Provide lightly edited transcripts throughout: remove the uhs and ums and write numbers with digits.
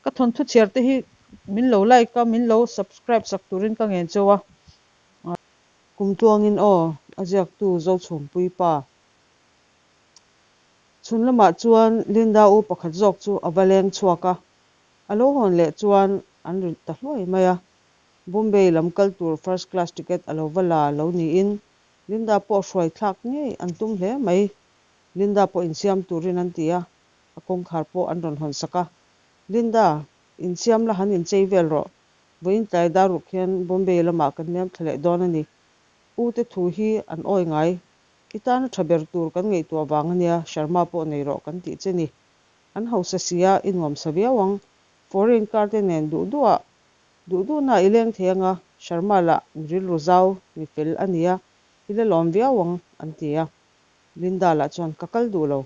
Ka thawnthu chhiar te hi min lo like a, min lo subscribe sak turin ka ngen cheu a. Kum tluangin aw, a ziaktu Zochhumpui pa. Chhun lamah chuan Linda u pakhat zawk chu a va leng chhuak a, a lo hawn leh chuan an ri ta hluai mai a. Bombay lam kal tur first class ticket a lo va la lo niin Linda pawh hruai thlak ngei an tum hle mai. Linda pawh insiam turin an ti a, a kawngkhar pawh an rawn hawn sak a. Linda, insiam la han inchei vel rawh. Vawiin tlai dar ruk hian Bombay lamah kan liam thla leh dawn a ni. U te thu hi an awi ngai. I tana tha ber tur kan ngaihtuah vang a nia, Sharma pawh nei rawh kan tih che ni. An hausa si a, i nuam sa viau ang. Foreign car te nen duh duhah duh duhna i leng thei anga, Sharma lah mi rilru zau, mi fel a nia, i la lawm viau ang, an ti a. Linda lah chuan, Ka kal duh lo.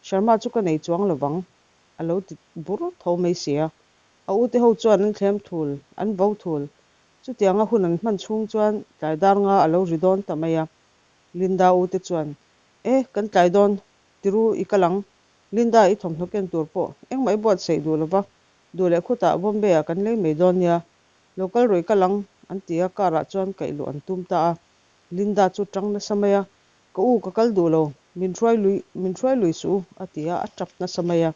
Sharma chu ka nei chuang lovang, a lo ti bur tho mai si a. A ute ho chuan an thlem thul, an vo thul. Chutianga hun an hman chhung chuan tlai dar nga a lo ri dawn ta mai a. Linda ute chuan, E, kan tlai dawn, tiru i kal ang. Linda i thawmhnaw ken tur pawh engmah i buatsaih duh lova, duh leh khutah Bombay ah kan lei mai dawn nia. Lo kal rawh i kal ang, an ti a, car ah chuan kaih luh an tum ta a. Linda chu tang nasa mai a, Ka u ka kal duh lo, min hruai lui, min hruai lui suh u, a ti a, a tap nasa mai a.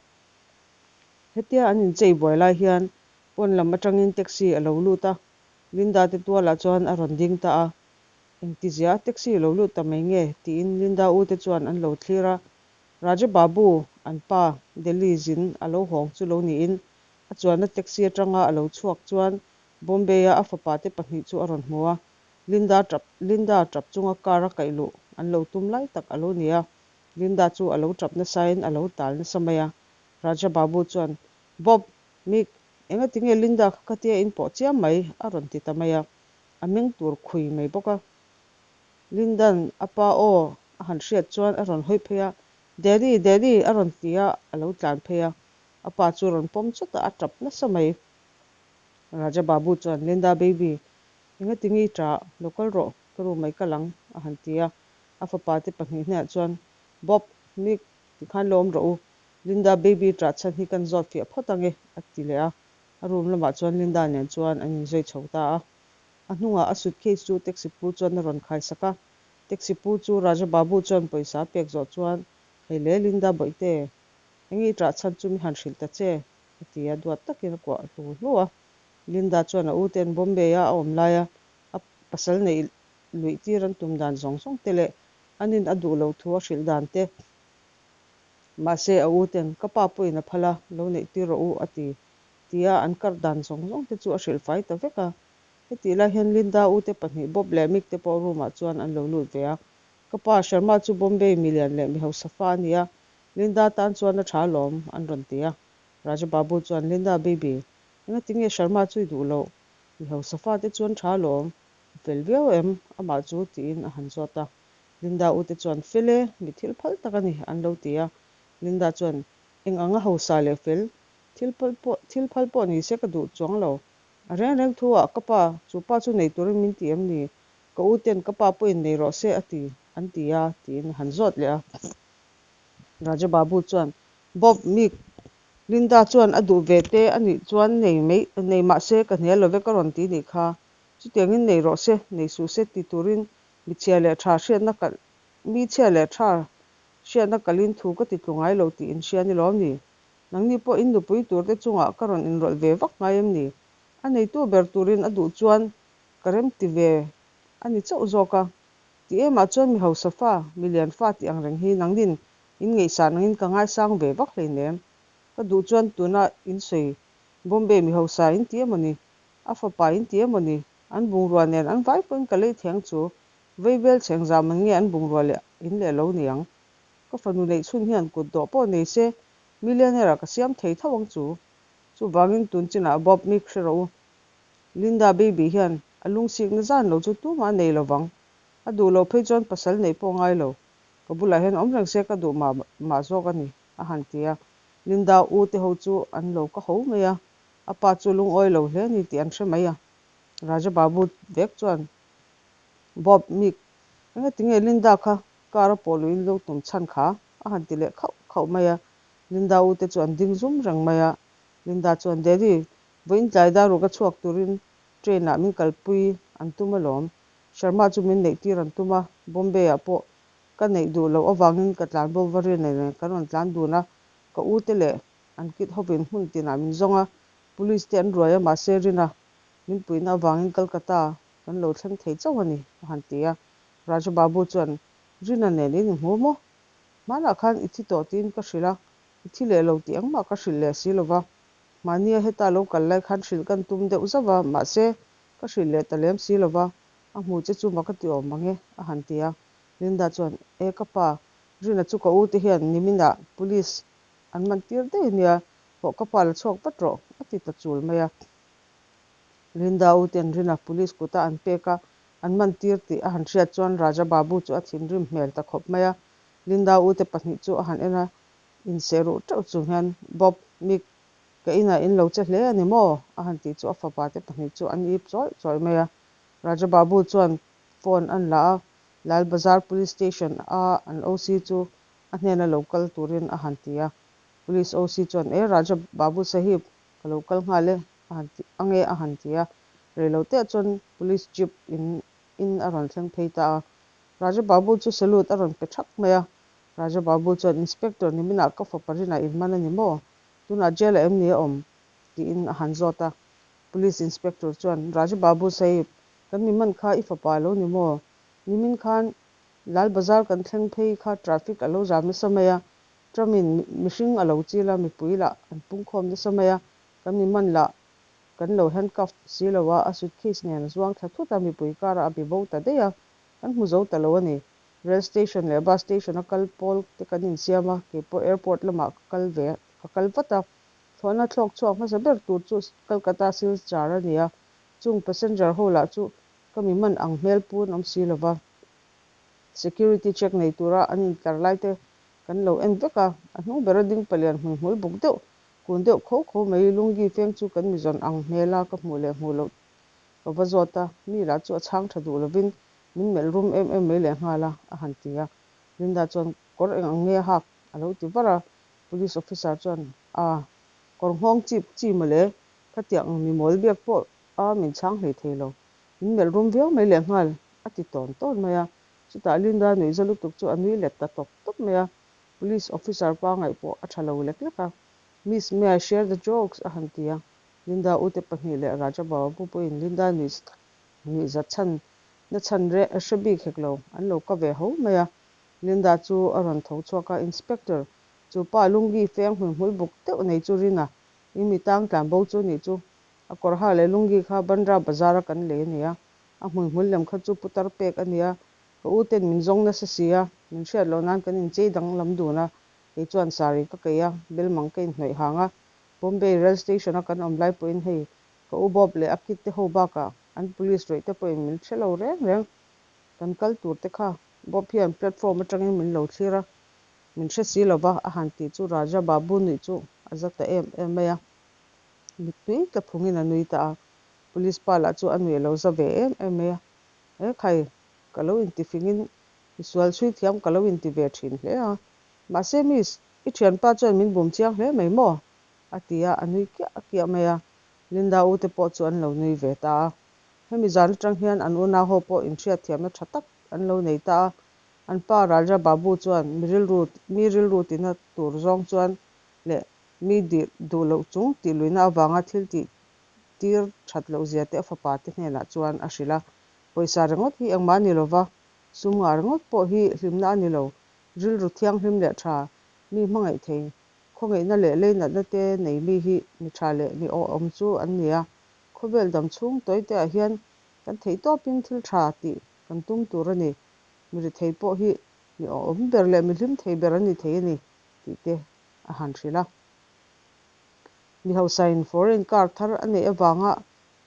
Hetia an inchei buai lai hian pawn lam atangin taxi a lo lut a, Linda te tualah chuan a rawn ding ta a. Engtizia a taxi lo lut ta mai nge? tiin Linda u te chuan an lo thlir a. Raja Babu, an pa, Delhi zin a lo hawng chu lo niin a chuanna taxi atanga a lo chhuak chuan Bombay-a a fapa te pahnih chu a rawn hmu a. Linda tap Linda tap chunga car a kaih luh an lo tum lai tak a lo ni a. Linda chu a lo tap nasain a lo tal nasa mai a. Raja Babu chuan, Bob, Mick, engati nge Linda kha khatia in pawh chiam mai? a rawn ti ta mai a. A meng tur khui mai bawk a. Linda'n a pa aw a han hriat chuan a rawn hawi phei a, Daddy, Daddy! a rawn ti a, a lo tlan phei a. A pa chu rawn pawm chawt a, a tap nasa mai. Raja Babu chuan, Linda baby, engati nge i ṭah? Lo kal rawh, ka room ah i kal ang, a han ti a. A fapa te pahnih hnenah chuan, Bob, Mick, tikhan lo awm rawh u, Linda baby ṭah chhan hi kan zawt fiah phawt ang e, a ti leh a. A room lamah chuan Linda nen chuan an inzui chho ta a. A hnungah a suitcase chu taxi pu chuan a rawn khai sak a. Taxi pu chu Raja Babu chuan pawisa a pek zawh chuan, Hei le Linda bawihte, enge i ṭah chhan chu mi han hrilh ta che, a ti a, duat takin a kuah hlu hlu a. Linda chuan a u ten Bombay-a a awm laia a pasal neih luih tir an tum dan zawng zawng te leh anin a duh loh thu a hrilh dan te, Mahse, a u ten, Ka pa pawhin a phal a, lo neih tir rawh u, a ti, tia an kar dan zawng zawng te chu a hrilh fai ta vek a. Hetih lai hian Linda u te pahnih Bob leh Mick te pawh room ah chuan an lo lut ve a. Ka pa, Sharma chu Bombay milian leh mi hausa fa a ni a, Linda tan chuan a tha alawm, an rawn ti a. Raja Babu chuan, Linda baby, engati nge Sharma chu i duh loh? Mi hausa fa te chu an tha alawm, a fel viau em? Amah chu, tiin a han zawt a. Linda u te chuan, Fel e, mi thil phal tak a ni, an lo ti a. Linda chuan, Eng anga hausa leh fel, thil phal pawh thil phal pawh ni se ka duh chuang lo. A reng reng thu ah ka pa, chu pa chu nei turin min ti em ni? Ka u ten ka pa pawhin nei rawh se a ti, an ti a, tiin a han zawt leh a. Raja Babu chuan, Bob, Mick, Linda chuan a duh ve te a nih chuan nei mai nei mah se ka hnial lo ve ka rawn ti nih kha. Chutiangin nei rawh se, nei suh se ti turin Mi chhia leh tha hriatna kal Mi chhia leh tha hriatna kalin thu ka ti tlu ngai lo tih in hria ni lawm ni? Nangni pawh in nupui turte chungah ka rawn inrawlh ve vak ngai em ni? A neitu ber turin a duh chuan ka rem ti ve a ni chauh zawk a. Ti emah chuan mi hausa fa, mi lian fa tih ang reng hi nangnin in ngaihsan angin ka ngaisang ve vak hleinem. Ka duh chuan tuna in sawi Bombay mi hausa in ti emaw ni? A fapa in ti emaw ni? An bungrua nen an vai pawhin ka lei theng chu vei vel chheng zam an nge an bungrua leh in leh lo ni ang. Ka fanu neih chhun hian kut dawh pawh nei se millionaire ah ka siam thei tho ang chu. Chuvangin tun chinah Bob Mick hre rawh u. Linda baby hian a lungsikna zan lo chu tumah a nei lovang. A duh loh phei chuan pasal neih pawh ngai lo. Ka bulah hian awm reng se ka duh mah mah zawk a ni, a han ti a. Linda u te ho chu an lo ka ho mai a. A pa chu lungawi lo hle a ni tih an hre mai a. Raja Babu vek chuan, Bob, Mick, engati nge Linda kha car a pawh luih in lo tum chhan kha? a han ti leh khauh khauh mai a. Linda u te chu an ding zum reng mai a. Linda chuan, Daddy, vawiin tlai dar ruk a chhuak turin train ah min kalpui an tum alawm. Sharma chu min neih tir an tum a, Bombay ah pawh ka neih duh loh avangin ka tlan bo va Rina nen kan rawn tlan dun a, ka u te leh an kit hovin hmun tinah min zawng a, police te an ruai a mahse Rina min puihna avangin Calcutta kan lo thleng thei chauh a ni a han ti a. Raja Babu chuan Rina nen in inhmu maw? Hmanah khan i thi tawh tiin ka hrilh a, i thi leh lo tih engmah ka hrilh leh si lova. Mahnia heta lo kal lai khan hrilh kan tum deuh zauh va, mahse ka hrilh leh ta lem si lova, a hmu che chu mak a ti awm ang e, a han ti a. Linda chuan, E ka pa, Rina chu ka u te hian niminah police an man tir daih a nia, hawh ka pa la chhuak vat rawh, a ti ta chul mai a. Linda u ten Rina police kuta an pek a, an man tir tih a han hriat chuan Raja Babu chu a thinrim hmel ta khawp mai a. Linda u te pahnih chu a han en a, inseh ruh teuh chung hian, Bob, Mick, ka inah in lo che hle a ni maw? a han tih chu a fapa te pahnih chu an ip chawih chawih mai a. Raja Babu chuan phone an la a, Lal Bazar Police Station a an OC chu a hnena lo kal turin a han ti a. Police OC chuan, E Raja Babu Sahib, ka lo kal nghal e a han ti ang e a han ti a. Reiloteah chuan Police Jeep in in a rawn thleng phei ta a. Raja Babu chu salute a rawn pe thak mai a. Raja Babu chuan, Inspector, niminah ka fapa rinah in man a ni maw? Tunah jail ah em ni a awm? tiin a han zawt a. Police Inspector chuan, Raja Babu Sahib, kan mi man kha i fapa a lo ni maw? Nimin khan Lal Bazar kan thleng phei kha traffic a lo zam nasa mai a, Tram-in mihring a lo chil a, mipui lah an pungkhawm nasa mai a, kan mi man lah kan lo handcuff si lo a, a suitcase nen a zuang thla thut a, mipui karah a bi bo ta daih a, kan hmu zo ta lo a ni. Rail station leh bus station a kal pawl te kan insiam a, keipawh airport lamah ka kal ve ka kal vat a. Thlawhna thlawk chhuak hmasa ber tur chu Calcutta Silchar a ni a, chung passenger ho lah chu ka mi man ang hmel pu an awm si lo va. Security check nei tura an intlar lai te kan lo en vek a, a hnung bera ding palian hmuihmul buk deuh, kun deuh kho kho mai lungi feng chu kan mi zawn ang hmel a ka hmuh leh hmuh loh ka va zawt a, mi lah chu a chhang tha duh lovin min melh rum em em mai lehnghal a, a han ti a. Linda chuan kawr eng ang nge a hak a lo ti var a, Police officer chuan a kawr nghawng chip chi mawle, khatiang ang mimawl biak pawh a min chhang hlei thei lo, min melh rum viau mai lehnghal a ti tawn tawn mai a. Chutah Linda nuihza lutuk chu a nui let ta tawp tawp mai a, Police officer pa ngaih pawh a tha lo lek lek a, Miss may I share the jokes a han ti a, Linda ute pahnih leh Raja Babu pawhin Linda nuihza chhan na chhan hre bik hek lo, an lo ka ve ho mai a. Linda chu a rawn tho chhuak a, Inspector, chu pa lungi feng hmuihmul buk deuh nei chu Rina, i mi tang tlan bo chu nih chu. A kawr ha leh lungi kha Bandra bazar a kan lei a nia, a hmuihmul lem kha chu putar pek a nia, ka u ten min zawng nasa si a, min hriat loh nan kan inchei danglam dun a, kei chuan sari ka keih a, belmang ka inhnawih hang a, Bombay rail station a kan awm lai pawhin hei ka u Bob leh a kid te ho bakah an police rawih te pawhin min hre lo reng reng, kan kal tur te kha Bob hian platform atangin min lo thlir a, min hre si lova a han tih chu Raja Babu nuih chu a za ta em em mai a, mittui tla phungin a nui ta a, police pa lah chu a nuih a lo za ve em em mai a, He khai, ka lo inti fingin misual chhui thiam ka lo inti ve thin hle a, mahse miss, i thianpa chuan min bum chiang hle mai maw? a ti a, a nui kiah kiah mai a, Linda u te pawh chu an lo nui ve ta a. Hemi zan atang hian an unau ho pawh inhriatthiamna tha tak an lo nei ta a, an pa Raja Babu chuan mi rilru mi rilru tina tur zawng chuan leh mi dih duh loh chung tih luihna avanga thil tih tir that loh zia te a fapa te hnenah chuan a hrilh a. Pawisa ringawt hi engmah a ni lova, sum ngah ringawt pawh hi hlimna a ni lo, rilru thianghlim leh tha, mi hmangaih thei, khawngaihna leh leinatna te nei mi hi mi tha leh mi awhawm chu an ni a. Khawvel dam chhung tawite ah hian kan theih tawpin thil tha tih kan tum tur a ni. Mi rethei pawh hi mi awhawm ber leh mi hlim thei ber an ni thei a ni tih te a han hrilh a. Mi hausain foreign car thar a neih avanga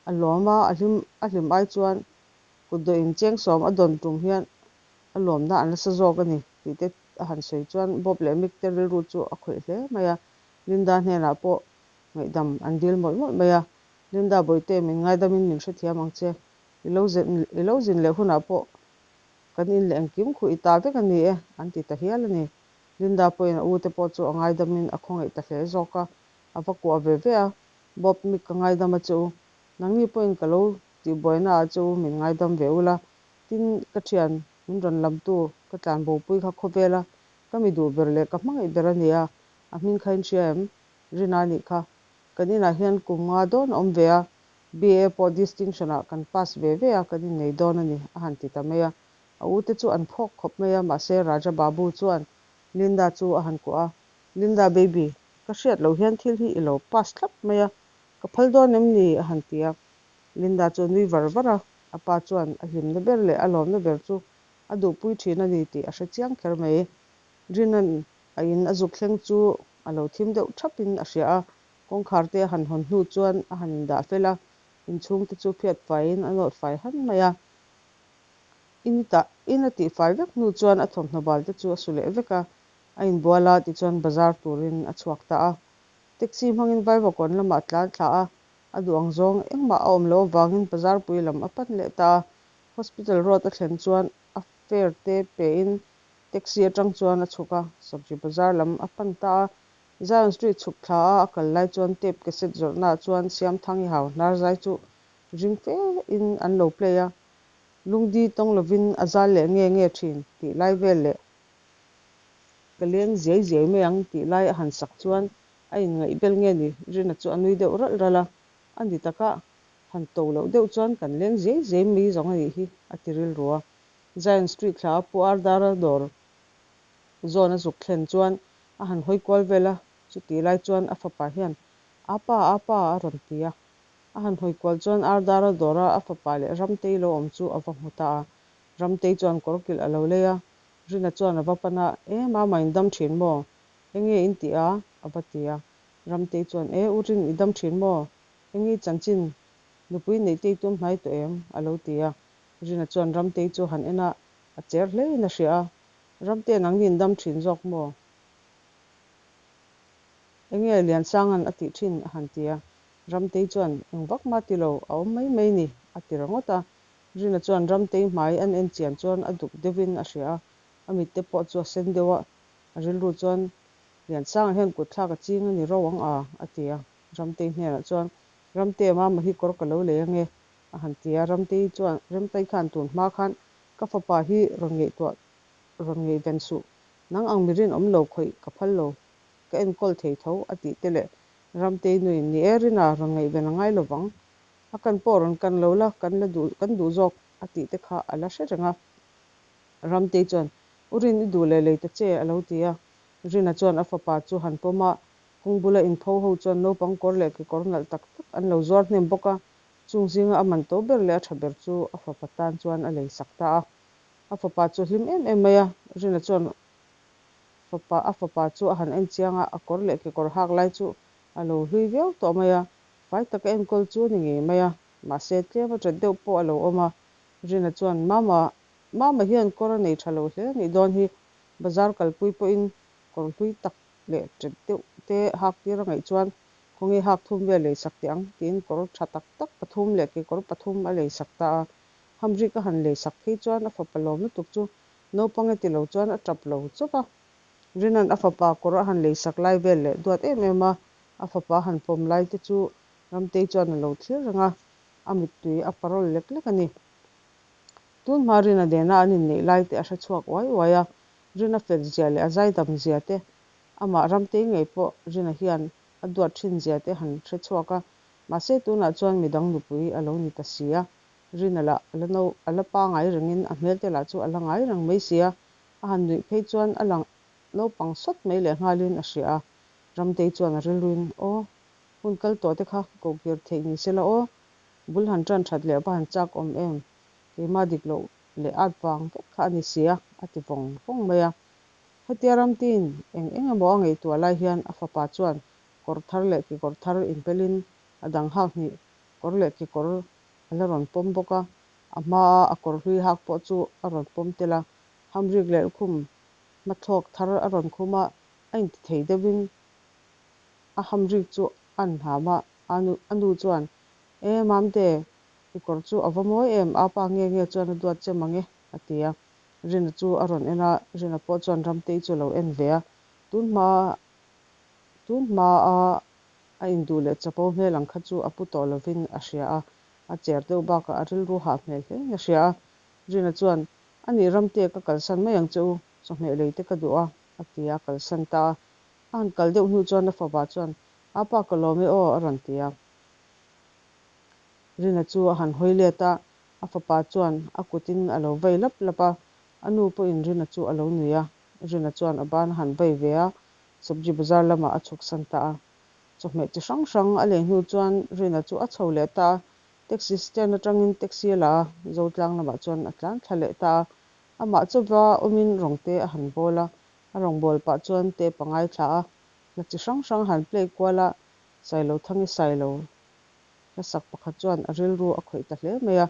a lawm a, a hlim a hlim ai chuan kutdawhin chengsawm a dawn tum hian a lawmna a nasa zawk a ni tih te a han sawi chuan Bob leh Mick te rilru chu a khawih hle mai a. Linda hnenah pawh ngaihdam an dil mawlh mawlh mai a, Linda Bawihte min ngaidamin min hrethiam ang che, i lo i lo zin leh hunah pawh kan in leh engkim khuh i ta vek a ni e an ti ta hial a ni. Linda pawhin a ute pawh chu a ngaidamin a khawngaih ta hle zawk a, A va kuah ve ve a, Bob, Mick ka ngaidam a che u. Nangni pawhin ka lo tihbuaina ah che u min ngaidam ve ula. Tin, ka thian, min rawn lamtu ka tlanbopui kha khawvela ka mi duh ber leh ka hmangaih ber a ni a, a hming kha in hria em? Rina a nih kha. Kan inah hian kum nga dawn a awm ve a, BA pawh distinction ah kan pass ve ve a, kan innei dawn a ni, a han ti ta mai a. A ute chu an phawk khawp mai a, mahse Raja Babu chuan Linda chu a han kuah a, Linda baby, ka hriat loh hian thil hi i lo pass thlap mai a, ka phal dawn em ni? a han ti a. Linda chu a nui var var a, a pa chuan a hlimna ber leh a lawmna ber chu a duhpui thin a ni tih a hre chiang kher mai. Rina'n a in a zuk thleng chu a lo thim deuh thapin a hria a, kawngkhar te a han hawn hnu chuan a han indah fel a, inchhung te chu phiat faiin a nawt fai han mai a. In tah in a tihfai vek hnu chuan a thawmhnaw bal te chu a su leh vek a, a inbual a, tichuan bazar turin a chhuak ta a. Taxi hmangin Vaivakawn lamah a tlan thla a, a duh ang zawng engmah a awm loh avangin bazarpui lam a pan leh ta a. Hospital road a thlen chuan a fare te pein taxi atang chuan a chhuk a, sabji bazar lam a pan ta a. Zion Street chhuk thla a a kal lai chuan tape cassette zawrhnaah chuan Siamthangi hau hnar zai chu ring fe in an lo play a. Lungdi tawng lovin a zal leh nge nge thin tih lai vel leh ka leng ziai ziai mai ang tih lai a han sak chuan a inngaihbel nge ni Rina chu a nui deuh ralh ralh a, a ni taka han to loh deuh chuan kan leng ziai ziai mai zawng a nih hi a ti rilru a. Zion Street thla a Pu Ardara dawr zawn a zuk thlen chuan a han hawi kual vel a, chutih lai chuan a fapa hian Apa, apa a rawn ti a. A han hawi kual chuan Ardara dawra a fapa leh Ramtei lo awm chu a va hmu ta a. Ramtei chuan kawrkilh a lo lei a, Rina chuan a va pan a, E, Mama in dam thin maw? Enge in tih a? a va ti a. Ramtei chuan, E, U Rin i dam thin maw? Enge i chanchin? Nupui neih te i tum hnai tawh em? a lo ti a. Rina chuan Ramtei chu han en a, a cher hlein a hria a. Ramte nangni in dam thin zawk maw? Enge Liansanga'n a tih thin? a han ti a. Ramtei chuan, Eng vak mah ti lo, a awm mai mai ni, a ti ringawt a. Rina chuan Ramtei hmai an en chian chuan a duk deuhin a hria a, a mitte pawh chu a sen deuh a. A rilru chuan, Liansanga hian kutthlak a ching a ni ro ang a, a ti a. Ramtei hnenah chuan, Ramte, mama hi kawr ka lo lei ange, a han ti a. Ramtei chuan, Remtei khan tun hma khan ka fapa hi rawn ngaihtuah rawn ngaihven suh, nang ang mi rinawm lo khawih ka phal lo, ka enkawl thei tho, a tih te leh Ramtei nuin, Ni e, Rina, rawn ngaihven a ngai lo vang. A kan pawh rawn kan lo la, kan la duh, kan duh zawk, a tih te kha a la hre reng a. Ramtei chuan, U Rin, i duh leh lei ta che, a lo ti a. Rina chuan a fapa chu han pawm a, kawng bula inpho ho chuan naupang kawr leh kekawr nalh tak tak an lo zuar hnem bawk a, chung zinga a man to ber leh a tha ber chu a fapa tan chuan a lei sak ta a. A fapa chu a hlim em em mai a, Rina chuan fapa a fapa chu a han en chiang a, a kawr leh kekawr hak lai chu a lo hlui viau tawh mai a, fai taka enkawl chu a ni ngei mai a, mahse tlem a ṭet deuh pawh a lo awm a. Rina chuan, Mama, Mama hian kawr a nei ṭha lo hle a nih dawn hi, bazar kalpui pawhin kawr hlui tak leh ṭet deuh te hak tir a ngaih chuan khawnge hak thum vel lei sak teh ang tiin kawr ṭha tak tak pathum leh kekawr pathum a lei sak ta a. Hamrik a han lei sak phei chuan a fapa lawm lutuk chu naupang e ti lo chuan a tap lo chauh va. Rina'n a fapa kawr a han lei sak lai vel leh duat em em a, a fapa a han pawm lai te chu Ramtei chuan a lo thlir reng a, a mittui a parawl lek lek a ni. Tun hma Rina nena an inneih lai te a hre chhuak uai uai a, Rina fel zia leh a zaidam zia te, amah Ramtei ngei pawh Rina hian a duat thin zia te han hre chhuak a, mahse tunah chuan midang nupui a lo ni ta si a, Rina lah a la no, a la pangai rengin a hmel te lah chu a la ngai reng mai si a, a han nuih phei chuan a lang naupang sawt mai leh nghalin a hria a. Ramtei chuan a rilruin, Aw, hun kal tawh te kha kohkir theih ni sela aw, bul han tan that leh va han chak awm em, keimah dik loh leh at vang vek kha a ni si a, a ti vawng vawng mai a. Hetia Ramteiin eng eng emaw a ngaihtuah lai hian a fapa chuan kawr thar leh kekawr thar inpelin a dang hak hnih kawr leh kekawr a la rawn pawm bawk a, a hmaa a kawr hlui hak pawh chu a rawn pawm tel a, hamrik leh lukhum hmathlawk thar a rawn khum a, a inti thei deuhin a hamrik chu a anham a, a nu chuan, E Mamte, i kawr chu a va mawi em, apa nge nge chuan a duat che mang e, a ti a. Rina chu a rawn en a, Rina pawh chuan Ramtei chu a lo en ve a, tun hma tun hmaa. A induh leh chapo hmel ang kha chu a pu tawh lovin a hria a, a cher deuh bakah a rilru hah hmel hlein a hria a. Rina chuan, A nih Ramte, ka kalsan mai ang che u, chawhmeh lei te ka duh a, a ti a, a kalsan ta a. A han kal deuh hnu chuan a fapa chuan, A pa ka lawm e aw, a rawn ti a. Rina chu a han hawi let a, a fapa chuan a kutin a lo vai lap lap a, a nu pawhin Rina chu a lo nui a. Rina chuan a ban a han vai ve a, Sabji bazar lamah a chhuksan ta a. Chawhmeh chi hrang hrang a lei hnu chuan Rina chu a chho leh ta a, taxi stand atangin taxi a la a, Zotlang lamah chuan a tlan thla leh ta a. Amah chauva awmin rawng te a han bawl a, a rawngbâwl pah chuan tape a ngaithla a, hla chi hrang hrang a han play kual a, Sailothangi Sailo hla sak pakhat chuan a rilru a khawih ta hle mai a,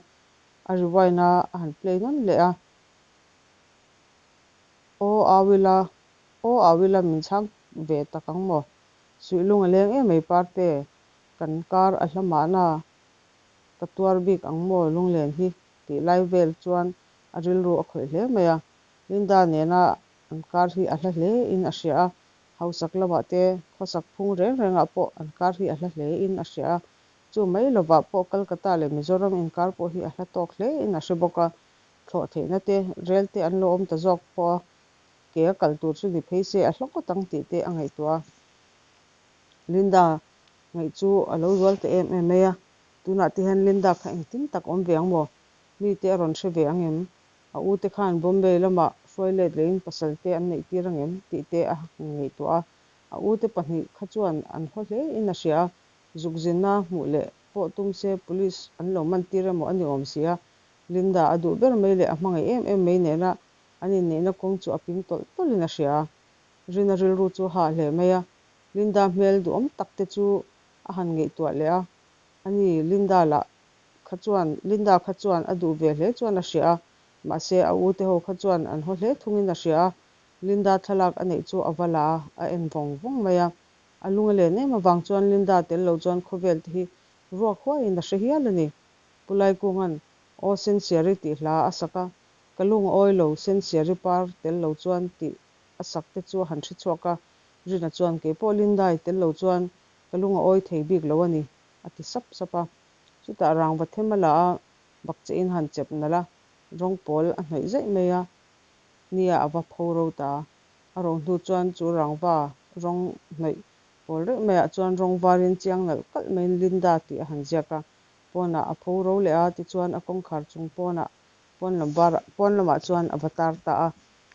a rewind a, a han play nawn leh a. Aw au ila, aw au ila min chhang ve tak ang maw? Suihlung a leng em mai Parte, kan kar a hla mahna ka tuar bik ang maw lunglen hi tih lai vel chuan a rilru a khawih hle mai a. Linda nena an kar hi a hla hle in a hria a, hausak lamah te khawsak phung reng rengah pawh an kar hi a hla hle in a hria a, chu mai lovah pawh Calcutta leh Mizoram inkar pawh hi a hla tawk hle in a hre bawk a, thlawh theihna te rel te an lo awm ta zawk pawh a, ke a kal tur chu ni phei se a hla ngawt ang tih te a ngaihtuah a. Linda ngaih chu a lo zual ta em em mai a, tunah te hian Linda kha engtin tak awm ve ang maw? Mite a rawn hre ve ang em? A u te khan Bombay lamah hruai let lehin pasal te an neih tir ang em tih te a ngaihtuah a. A u te pahnih kha chuan an haw hle in a hria a, zukzinna hmuh leh pawh tum se police an lo man tir emaw a ni awm si a. Linda a duh ber mai leh a hmangaih em em mai nena an inneihna kawng chu a ping tawlh tawlhin a hria a. Rina rilru chu a hah hle mai a, Linda hmel duhawm tak te chu a han ngaihtuah leh a, ani Linda lah kha chuan Linda kha chuan a duh ve hle chuan a hria a, mahse a u te ho kha chuan an haw hle thungin a hria a, Linda thlalak a neih chu a va la a, a en vawng vawng mai a. A lung a len em avang chuan Linda tel lo chuan khawvel te hi ruak huaiin a hre hial a ni. Pu Laikunga'n Aw Sensiari tih hla a sak a, Ka lung a awi lo, Sensiari par tel lo chuan tih a sak te chu a han hre chhuak a, Rina chuan Keipawh Linda-i tel lo chuan ka lung a awi thei bik lo a ni, a ti sap sap a. Chutah rangva them a la a, bakcheh in han chep nalh a, rawng pawl a hnawih zaih mai a, nia a va pho ro ta a. A ro hnu chuan chu rangva rawng hnawih pawl reuh maiah chuan rawng varin chiang nalh kalh maiin Linda tih a han ziak a, pawnah a pho ro leh a, tichuan a kawngkhar chung pawnah pawn lam varah pawn lamah chuan a va tar ta a.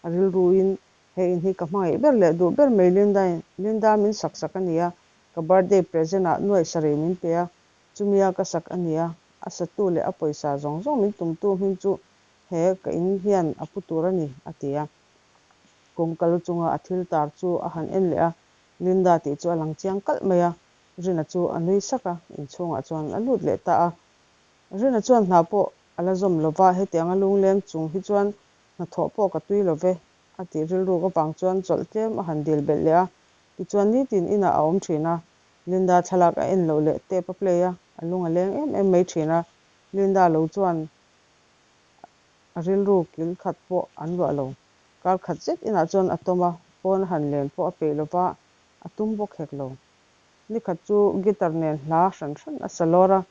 A rilruin he in hi ka hmangaih ber leh duh ber mai Linda-in Linda min sak sak a ni a, ka birthday present ah nuaih sarih min pe a, Chumia ka sak a nia, a satu leh a pawisa zawng zawng min tumtu hming chu he ka in hian a pu tur a ni, a ti a. Kawngka lu chunga a thil tar chu a han en leh a, Linda tih chu a lang chiang kalh mai a. Rina chu a nui sak a, inchhungah chuan a lut leh ta a. Rina chuan hna pawh a la zawm lo va, hetianga lungleng chung hi chuan hnathawh pawh ka tui lo ve, a tih rilruk avang chuan chawlh tlem a han dil belh leh a. Tichuan nitin inah a awm thin a, Linda thlalak a en loh leh tape a play a, a lung a leng em em mai thin a. Linda lo chuan a rilru kil khat pawh an luah lo. Kar khat zet inah chuan a tawm a, pawn a han len pawh a peih lova, a tum bawk hek lo. Ni khat chu guitar nen hla hran hran a sa lawr a,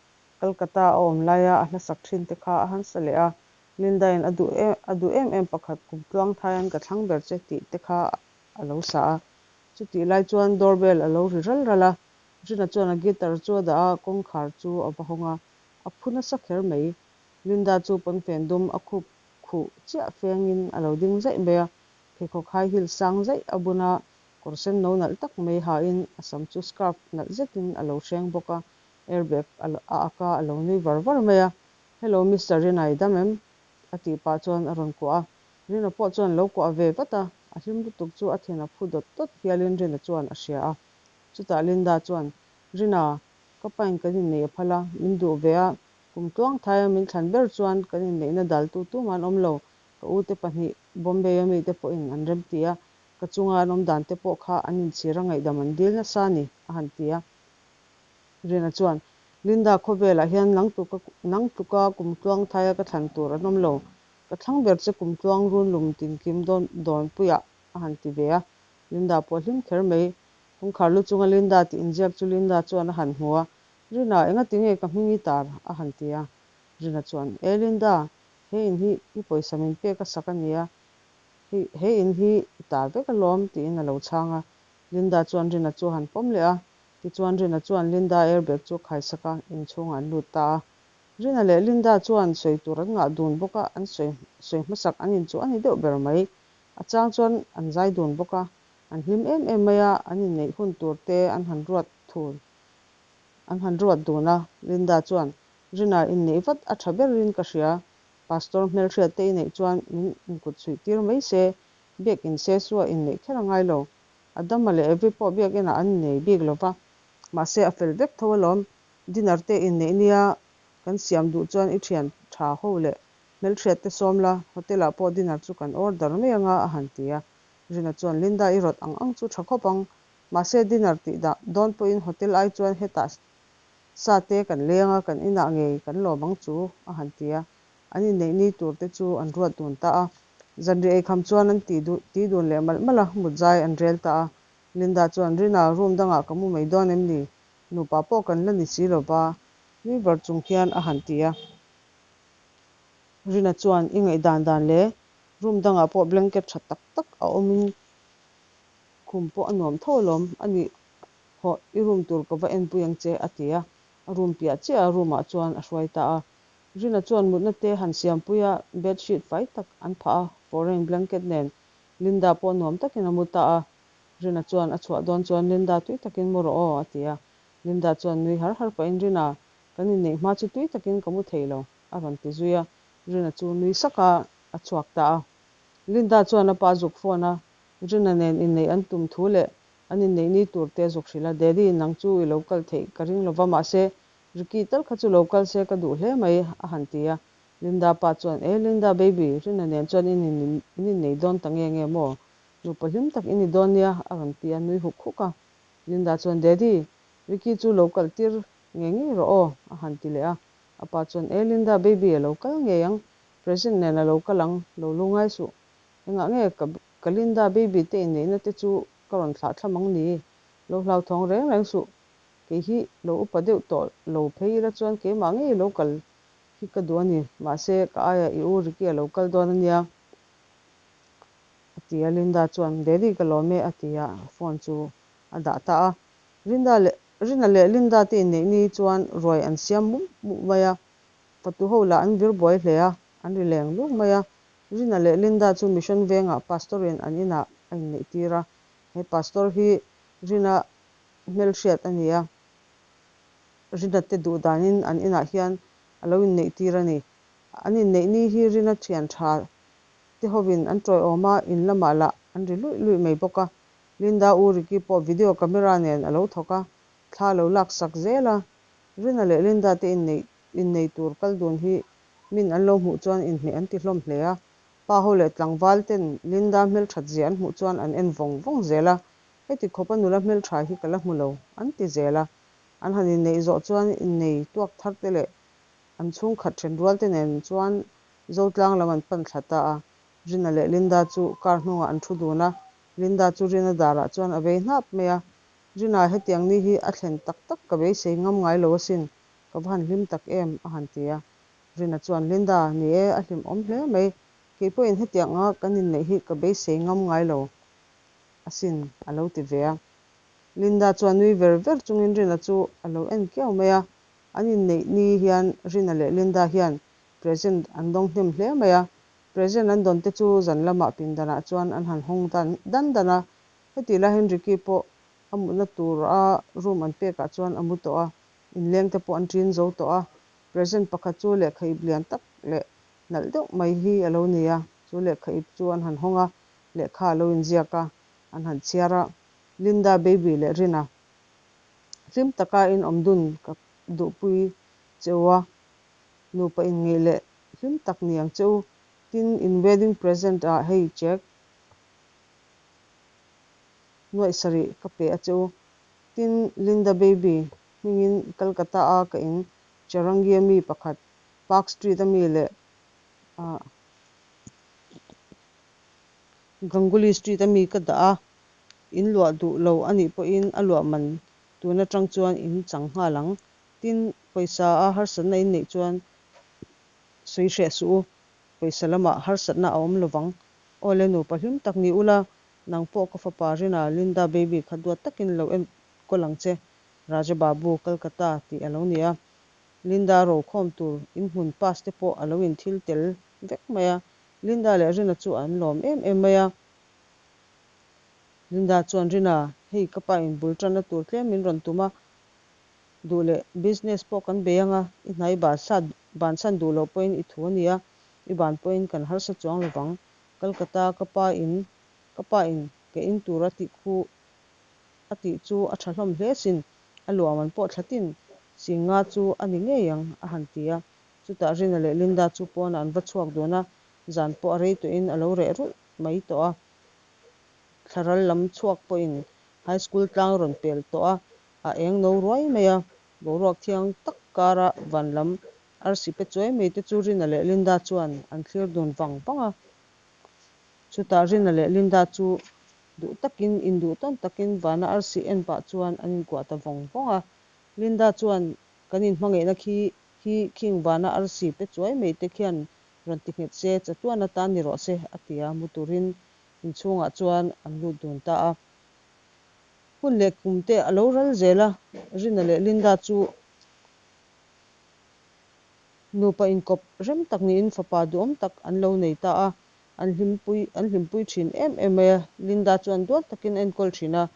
Calcutta a awm laia a hla sak thin te kha a han sa leh a. Linda-in a duh em a duh em em pakhat kum tluang thaian ka thlang ber che tih te kha a lo sa a. Chutih lai chuan doorbell a lo ri ral ral a, Rina chuan a guitar chu a dah a, kawngkhar chu a va hawng a, a phu nasa kher mai. Linda chu pawnfen dum a khup khuh chiah fengin a lo ding zaih mai a, pheikhawk high heel sang zaih a bun a, kawr sen no nalh tak mai hain a sam chu scarf nalh zetin a lo hreng bawk a, airbag a ak a, a lo nui var var mai a. Hello Mister Rina, i dam em? a tih pah chuan a rawn kuah a, Rina pawh chuan lo kuah ve vat a, a hlim lutuk chu a thin a phu dawt dawt hialin Rina chuan a hria a. Chutah Linda chuan, Rina, ka pain kan inneih a phal a, min duh ve a, kum tluang thaia min thlan ber chuan kan inneihna daltu tumah an awm lo, ka ute pahnih Bombay a mite pawhin an remti a, ka chunga an awm dan te pawh kha an inchhir a ngaihdam an dil nasa a ni, a han ti a. Rina chuan, Linda, khawvelah hian nang tluka nang tluka kum tluang thaia ka thlan tur an awm lo. Ka thlang ber che kum tluang run lum tinkim dawn dawnpuiah a han ti ve a. Linda pawh hlim kher mai. Kawngkhar lu chunga Linda tih inziak chu Linda chuan a han hmu a, Rina, engati nge ka hming i tar? a han ti a. Rina chuan, E Linda, he in hi i pawisa min pek a sak a nia, hei he in hi i ta vek alawm, tiin a lo chhang a. Linda chuan Rina chu a han pawm leh a. Tichuan Rina chuan Linda airbag chu a khaisak a, inchhungah an lut ta a. Rina leh Linda chuan sawi tur an ngah dun bawk a, an sawi sawi hmasak an inchuh a ni deuh ber mai. A chang chuan an zai dun bawk a, an hlim em em mai a, an inneih hun tur te an han ruat thun an han ruat dun a. Linda chuan, Rina, inneih vat a tha berin ka hria, Pastor hmelhriat te i neih chuan min inkut chhuih tir mai se, biakin se chu a inneih kher a ngai lo. Adama leh Evi pawh biakinah an innei bik lo va, mahse a fel vek tho alawm. Dinner te inneih nia kan siam duh chuan i thian tha ho leh hmelhriat te sawm la, hotel ah pawh dinner chu kan order mai anga a han ti a. Rina chuan Linda i rawt ang ang chu tha khawp ang, mahse dinner tih dah dawn pawhin hotel ai chuan hetah sa te kan leng a, kan inah ngei kan lawm ang chu a han ti a. An inneih ni tur te chu an ruat dun ta a. Zanriah eikham chuan an ti ti dun leh malh malh a, mutzai an rel ta a. Linda chuan Rina room dangah ka mu mai dawn em ni? Nupa pawh kan la ni si lo va, nui var chung hian a han ti a. Rina chuan, I ngaihdan dan le, room dangah pawh blanket tha tak tak a awmin khum pawh a nuam tho alawm, a nih hawh i room tur ka va enpui ang che, a ti a. A room piah chiah a room ah chuan a hruai ta a. Rina chuan mutna te han siampui a, bed sheet fai tak an phah a, foreign blanket nen Linda pawh nuam takin a mu ta a. Rina chuan a chhuah dawn chuan Linda tui takin mu rawh aw a ti a. Linda chuan nui har har pahin Rina, kan inneih hma chu tui takin ka mu thei lo a rawn ti zui a. Rina chu nui sak a, a chhuak ta a. Linda chuan a pa zuk phone a, Rina nen inneih an tum thu leh an inneih ni tur te a zuk hrilh a, Daddy, nang chu i lo kal theih ka ring lova mahse Ricky tal kha chu lo kal se ka duh hle mai a han ti a. Linda pa chuan, E Linda baby, Rina nen chuan in innei dawn ta nge nge maw? Nupa hlim tak i ni dawn nia, a rawn ti a, nui huk huk a. Linda chuan, Daddy, Ricky chu lo kal tir ngei ngei rawh aw, a han ti leh a. A pa chuan, E Linda, baby a lo kal ngei ang, present nen a lo kal ang, lo lu ngai suh. Engah nge ka ka Linda baby te inneihna te chu ka rawn thlah thlam ang ni? Lo hlauthawng reng reng suh, kei hi lo upa deuh tawh lo phei ila chuan keimah ngei lo kal hi ka duh a ni, mahse ka aiah i u Ricky a lo kal dawn a nia. A ti a, Linda chuan, Daddy ka lawm e, a ti a, phone chu a dah ta a. Rinda leh Rina leh Linda te inneih ni chuan ruai an siam mup mup mai a, fatu ho lah an vir buai hle a, an ri leng lung mai a. Rina leh Linda chu Mission vengah Pastor in an inah a inneih tir a, he Pastor hi Rina hmelhriat a ni a, Rina te duh danin an inah hian a lo inneih tir a ni. An inneih ni hi Rina thian tha te hovin an tawiawm a, in lamah lah an ri luih luih mai bawk a. Linda u Ricky pawh video camera nen a lo thawk a, thla a lo laksak zel a. Rina leh Linda te inneih innei tur kal dun hi min an lo hmuh chuan inhmeh an ti hlawm hle a. Pa ho leh tlangval ten Linda hmelthat zia an hmuh chuan an en vawng vawng zel a, heti khawpa nula hmeltha hi ka la hmu lo an ti zel a. An han inneih zawh chuan innei tuak thar te leh an chhungkhat then rual te nen chuan Zotlang lam an pan thla ta a, Rina leh Linda chu car hnungah an thu dun a, Linda chu Rina darah chuan a vei hnap mai a, Rina hetiang ni hi a thlen tak tak ka beisei ngam ngai lo asin, ka va han hlim tak em a han ti a. Rina chuan Linda, ni e, a hlimawm hle mai, kei pawhin hetiang anga kan inneih hi ka beisei ngam ngai lo asin a lo ti ve a. Linda chuan nui ver ver chungin Rina chu a lo en kiau mai a, an inneih ni hian Rina leh Linda hian Present an dawng hnem hle mai a, present an dawn te chu zan lamah pindanah chuan an han hawng dan dan dan a, heti lai hian Ricky pawh a mutna tur a room an pekah chuan a mu tawh a, inleng te pawh an ṭin zo tawh a, present pakhat chu lehkha ip lian tak leh nalh deuh mai hi a lo ni a, chu lehkha ip chu an han hawng a, lehkha a lo inziak a, an han chhiar a, Linda baby leh Rina hlim taka in awm dun ka duhpui che u a. Nupa inngeih leh hlim tak ni ang che u. Tin, in wedding present ah hei check nuaih sarih ka pe a che u. Tin, Linda baby hmingin Calcutta a ka in Charangi a mi pakhat, Park Street a mi leh Ganguly Street a mi ka dah a. In luah duh lo a nih pawhin a luah man tun atang chuan in chang nghal ang. Tin, pawisa a harsatna in neih chuan sawi hreh suh u, pawisa lamah harsatna a awm lovang. Aw le, nupa hlim tak ni ula, nang pawh ka fapa Rina, Linda baby kha duat takin lo enkawl ang che, Raja Babu, Calcutta tih a lo ni a. Linda rokhawm tur inhmun pass te pawh a lo inthil tel vek mai a. Linda leh Rina chu an lawm em em mai a. Linda chuan, Rina, hei ka pa in bul tanna tur tlem min rawn tum a, duh leh business pawh kan bei anga, i hnai bansan duh loh pawhin i thu a nia, i ban pawhin kan harsa chuang lovang. Calcutta ka pa in ka pa in ka in tur a tih khu a tih chu a tha hlawm hle sin, a luah man pawh thla tin sing nga chu a ni ngei ang a han ti a. Chutah Rina leh Linda chu pawnah an va chhuak dun a, zan pawh a rei tawhin a lo reh rulh mai tawh a. Thlaral lam chhuak pawhin High School tlang rawn pel tawh a, a eng no ruai mai a. Boruak thiang tak kara van lam arsi pe chuai mai te chu Rina leh Linda chuan an thlir dun vang vang a. Chutah Rina leh Linda chu duh takin, induh tawn takin vana arsi en pah chuan an inkuah ta vawng vawng a. Linda chuan, Kan inhmangaihna khi hi khing vana arsi pe chuai mai te khian rawn ti nghet se, chatuan atan ni rawh se, a ti a, mu turin inchhungah chuan an lut dun ta a. Hun leh kum te a lo ral zel a, Rina leh Linda chu nupa inkawp rem tak niin fapa duhawm tak an lo nei ta a, an hlimpui an hlimpui thin em em mai a, Linda chuan duat takin a enkawl thin a,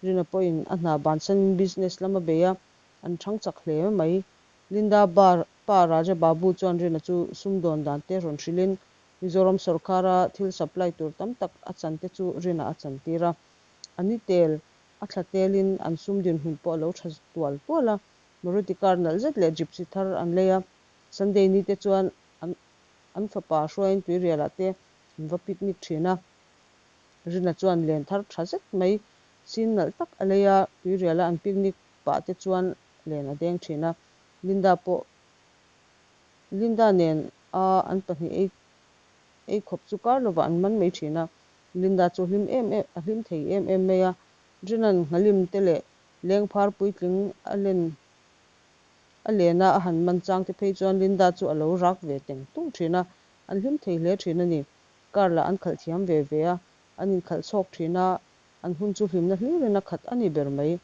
Rina pawhin a hna bansanin business lam a bei a, an thang chak hle mai. Linda bar pa Raja Babu chuan Rina chu sumdawn dan te rawn hrilhin Mizoram sawrkara thil supply tur tam tak a chan te chu Rina a chantir a. A ni tel, a thla telin an sum dinhmun pawh a lo tha tual tual a. Maruti car nalh zet leh Gypsy thar an lei a. Sunday ni te chuan an an fapa hruaiin tuirialah te an va picnic thin a. Rina chuan len thar tha zet mai sin nalh tak a lei a, tuiriala an picnic pah te chuan len a deng thin a. Linda pawh Linda nen a an pahnih ei ei khawp chu kar lovah an man mai thin a. Linda chu hlim em em a hlim thei em em mai a. Rina'n nghalim te leh lengphar puitling a len a lena a han man chang te phei chuan Linda chu a lo rak ve teng tung thin a, an hlim thei hle thin a ni. Car lah an khalh thiam ve ve a, an inkhalh chhawk thin a, an hun chu hlimna hlirin a khat a ni ber mai.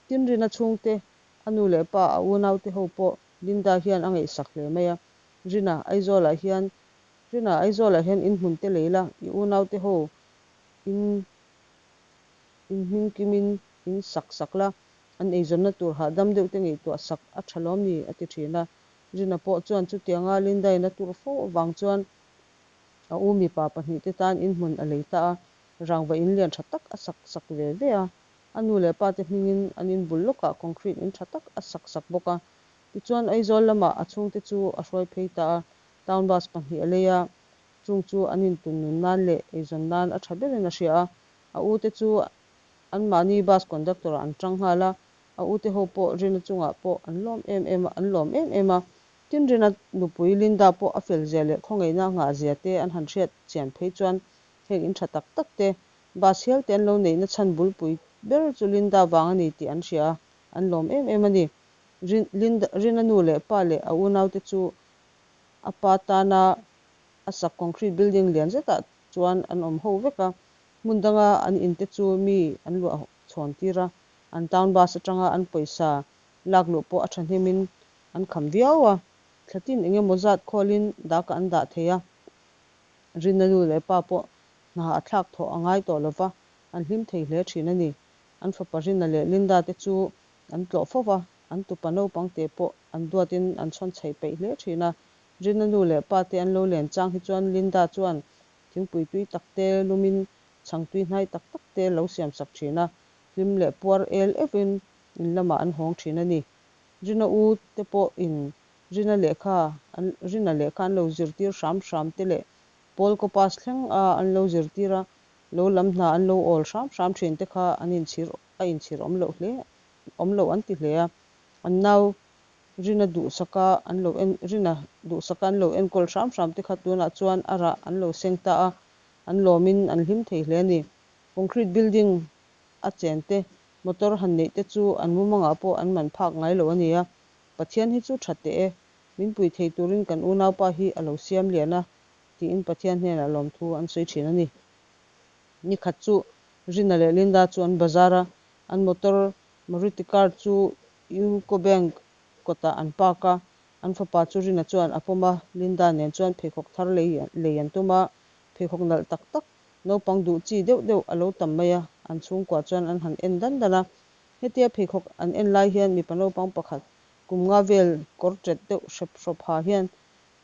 Tin, Rina chhungte, a nu leh pa, a unaute ho pawh Linda hian a ngaihsak hle mai a. Rina, Aizawlah hian Rina, Aizawlah hian inhmun te lei la, i unaute ho in inhming kimin in sak sak la, an eizawnna tur hahdam deuh te ngaihtuah sak a tha lawm ni, a ti thin a. Rina pawh chuan chutianga Linda-in a tur fo avang chuan a u mipa pahnihte tan inhmun a lei ta a, rangva in lian tha tak a sak sak ve ve a. A nu leh pa te hmingin an inbul lawkah concrete in tha tak a sak sak bawk a. Tichuan Aizawl lamah a chhungte chu a hruai phei ta a, town bus pahnih a lei a, chung chu an intun nun nan leh eizawn nan a tha berin a hria a. A u te chu anmahni bus conductor ah an tang nghal a, a u te ho pawh Rina chungah pawh an lawm em em a, an lawm em em a. Tin Rina nupui Linda pawh a fel zia leh khawngaihna nghah zia te an han hriat chian phei chuan heng in tha tak tak te bus hial te an lo neihna chhan bulpui ber chu Linda vang a ni tih an hria a, an lawm em em a ni. Linda Rina nu leh pa leh a unaute chu a pa tana a sak concrete building lian zetah chuan an awm ho vek a, hmun danga an in te chu mi an luah chhawn tir a, an town bus atanga an pawisa lak luh pawh a thahnemin an kham viau a, thla tin eng emaw zat khawlin dakah an dah thei a, Rina nu leh pa pawh hna a thlak thawh a ngai tawh lova, an hlim thei hle thin a ni. An fapa Rina leh Linda te chu an tlawh fo va, an tupa naupang te pawh an duatin an chhawn chhaih peih hle thin a. Rina nu leh pa te an lo len chang hi chuan Linda chuan thingpui tui tak te lumin chhang tui hnai tak tak te lo siam sak thin a, hlim leh puar el euhin in lamah an hawng thin a ni. Rina u te pawhin Rina lehkha an Rina lehkha an lo zirtir hram hram te leh Pawl kaw pass thleng a an lo zirtir a, lo lam hna an lo awl hram hram thin te kha an inchhir a inchhir awm loh hle awm loh an ti hle a, an nau Rina duhsaka an lo en Rina duhsaka an lo enkawl hram hram te kha tunah chuan a rah an lo seng ta a, an lawmin an hlim thei hle a ni. Concrete building. a chen te, motor han neih te chu an mumangah pawh an man phak ngai loh a ni a. Pathian hi chu tha teh e, min pui thei turin kan unaupa hi a lo siam lian a, tiin Pathian hnenah lawmthu an sawi thin a ni. Ni khat chu Rina leh Linda chu an bazar a, an motor Maruti car chu UCO Bank kawtah an park a, an fapa chu Rina chuan a pawm a, Linda nen chuan pheikhawk thar lei lei an tum a, pheikhawk nalh tak tak, naupang duh chi deuh deuh a lo tam mai a, an chhungkua chuan an han en dan dan a. Hetia pheikhawk an en lai hian mipa naupang pakhat kum nga vel kawr ṭet deuh hrep hrawp ha hian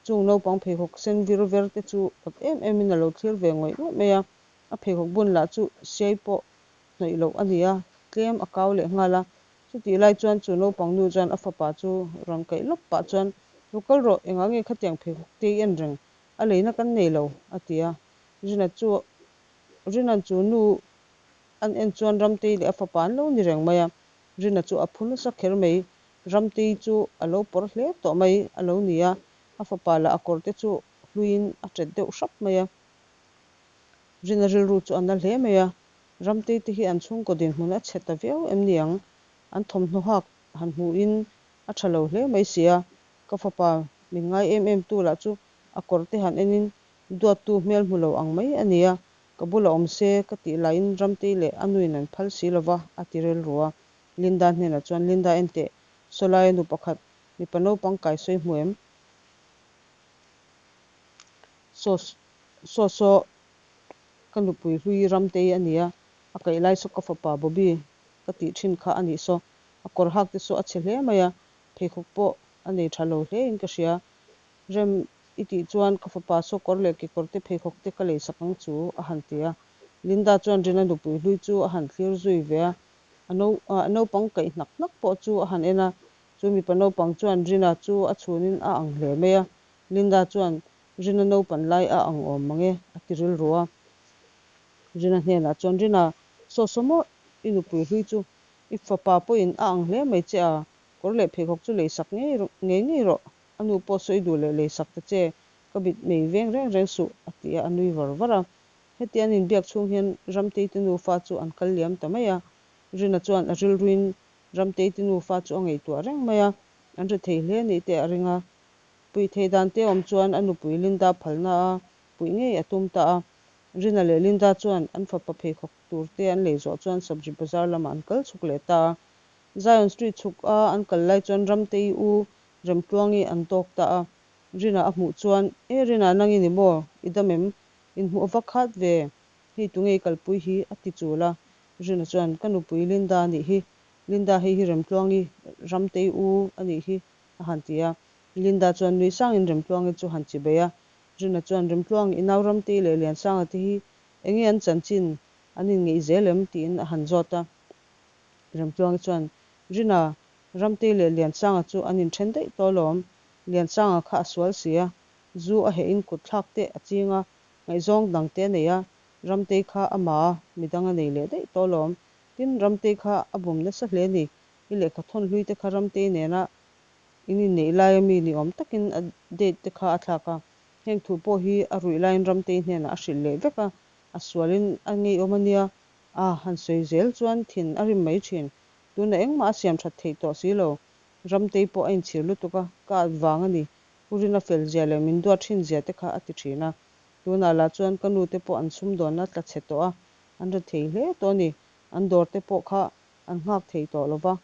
chung naupang pheikhawk sen vir ver te chu awt em em in a lo thlir ve ngawih ngawih mai a, a pheikhawk bun lah chu siai pawh hnawih loh a ni a, tlem a kau leh nghal a. Chutih lai chuan chu naupang nu chuan a fapa chu rawn kaih lawp pah chuan, Lo kal rawh, engah nge khatiang pheikhawk te i en reng? A leina kan nei lo, a ti a. Rina chu Rina'n chu nu an en chuan Ramtei leh a fapa an lo ni reng mai a. Rina chu a phu nasa kher mai. Ramtei chu a lo pawr hle tawh mai a lo ni a, a fapa lah a kawr te chu hluiin a ṭet deuh hrap mai a. Rina rilru chu a na hle mai a, Ramtei te hi an chhungkaw dinhmun a chhe ta viau em ni ang? An thawmhnaw hak han hmuhin a tha lo hle mai si a, ka fapa min ngai em em tu lah chu a kawr te han enin duattu hmel hmu lo ang mai a ni a, ka bulah awm se ka tih lahin Ramtei leh a nuin an phal si lova a ti rilru a. Linda hnenah chuan, Linda enteh, sawlaia nu pakhat mipa naupang kai sawi hmu em? Saw saw saw ka nupui hlui Ramtei a nia, a kaih lai saw ka fapa Bobby ka tih thin kha a nih saw. A kawr hak te saw a chhe hle mai a, pheikhawk pawh a nei tha lo hle in ka hria. Rem i tih chuan ka fapa saw kawr leh kekawr te pheikhawk te ka lei sak ang chu a han ti a. Linda chuan Rina nupui hlui chu a han thlir zui ve a, a a naupang kaih hnak hnak pawh chu a han en a, chu mipa naupang chuan Rina chu a chhunin a ang hle mai a. Linda chuan Rina naupan lai a ang awm mang e, a ti rilru a. Rina hnenah chuan, Rina, saw saw maw i nupui hlui chu i fapa pawhin a ang hle mai che a, kawr leh pheikhawk chu lei sak ngei ngei ngei rawh, a nu pawh saw i duh leh lei sak ta che, ka mit mei veng reng reng suh, a ti a, a nui var var a. Heti an inbiak chhung hian Ramtei te nufa chu an kal liam ta mai a. Rina chuan a rilruin Ramtei te nufa chu a ngaihtuah reng mai a, an rethei hle anih te a ring a. Puih theih dan te awm chuan a nupui Linda phalna a puih ngei a tum ta a. Rina leh Linda chuan an fapa pheikhawk tur te an lei zawh chuan Sabji Bazar lamah an kal chhuk leh ta a. Zion Street chhuk a an kal lai chuan Ramtei u Remtluangi an tawk ta a. Rina a hmuh chuan, E Rina, nang i ni maw? I dam em? Inhmuh a va khat ve, hei tunge i kalpui hi? a ti chul a. Rina chuan, Ka nupui Linda a nih hi. Linda hei hi Remtluangi Ramtei u a nih hi, a han ti a. Linda chuan nui sangin Remtluangi chu han chibei a. Rina chuan, Remtluang, i nau Ramtei leh Liansanga te hi enge an chanchin? An inngeih zel em? tiin a han zawt a. Remtluangi chuan, Rina, Ramtei leh Liansanga chu an inthen daih tawh alawm. Liansanga kha a sual si a, zu a heh in kut thlak te a ching a, ngaihzawng dang te a nei a, Ramtei kha a ma a, midang a nei leh daih tawh alawm. Tin, Ramtei kha a bum nasa hle a ni. I lehkha thawn hlui te kha Ramtei nena in inneih laia mi ni awm takin a date te kha a thlak a. Heng thu pawh hi a ruih laiin Ramtei hnenah a hrilh leh vek a, a sualin a ngeiawm a nia. A han sawi zel chuan thin a rim mai thin. Tunah engmah a siam that theih tawh si lo. Ramtei pawh a inchhir lutuk a, ka at vang a ni. U Rina fel zia leh min duat thin zia te kha a ti thin a. Tunah lah chuan ka nu te pawh an sumdawnna tla chhe tawh a, an rethei hle tawh a ni. An dawr te pawh kha an nghak thei tawh lo va,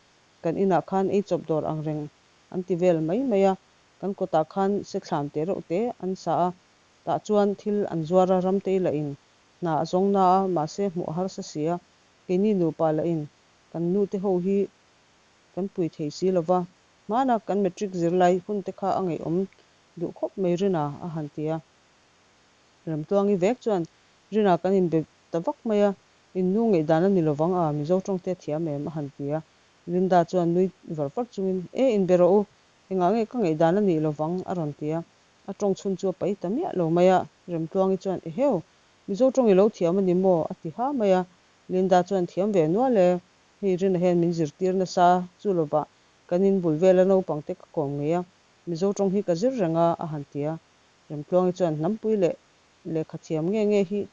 kan inah khan ei chawp dawr ang reng an ti vel mai mai a. Kan kawtah khan se thlam te reuh te an sa a, tah chuan thil an zuar a, Ramtei lah in hna a zawng na a, mahse hmuh a harsa si a, keini nupa lah in kan nu te ho hi kan pui thei si lo va, hmana kan matric zirlai hun te kha a ngaihawm duh khawp mai Rina a han ti a. Remtluangi vek chuan Rina kan inbe ta vak mai a, in nu ngaihdan a ni lovang a, Mizo tawng te a thiam em? a han ti a. Linda chuan nui var var chungin, E, inbe rawh u, engah nge ka ngaihdan a nih lovang? a rawn ti a. A tawng chhun chu a pai ta miah lo mai a. Remtluangi chuan, Eheu, Mizo tawng i lo thiam a ni maw? a ti ha mai a. Linda chuan, Thiam ve nual e, hei Rina hian min zirtir nasa chu lovah kan in bul vela naupang te ka kawm ngei a, Mizo tawng hi ka zir reng a, a han ti a. Remtluangi chuan, Hnampui leh lehkha thiam nge nge hi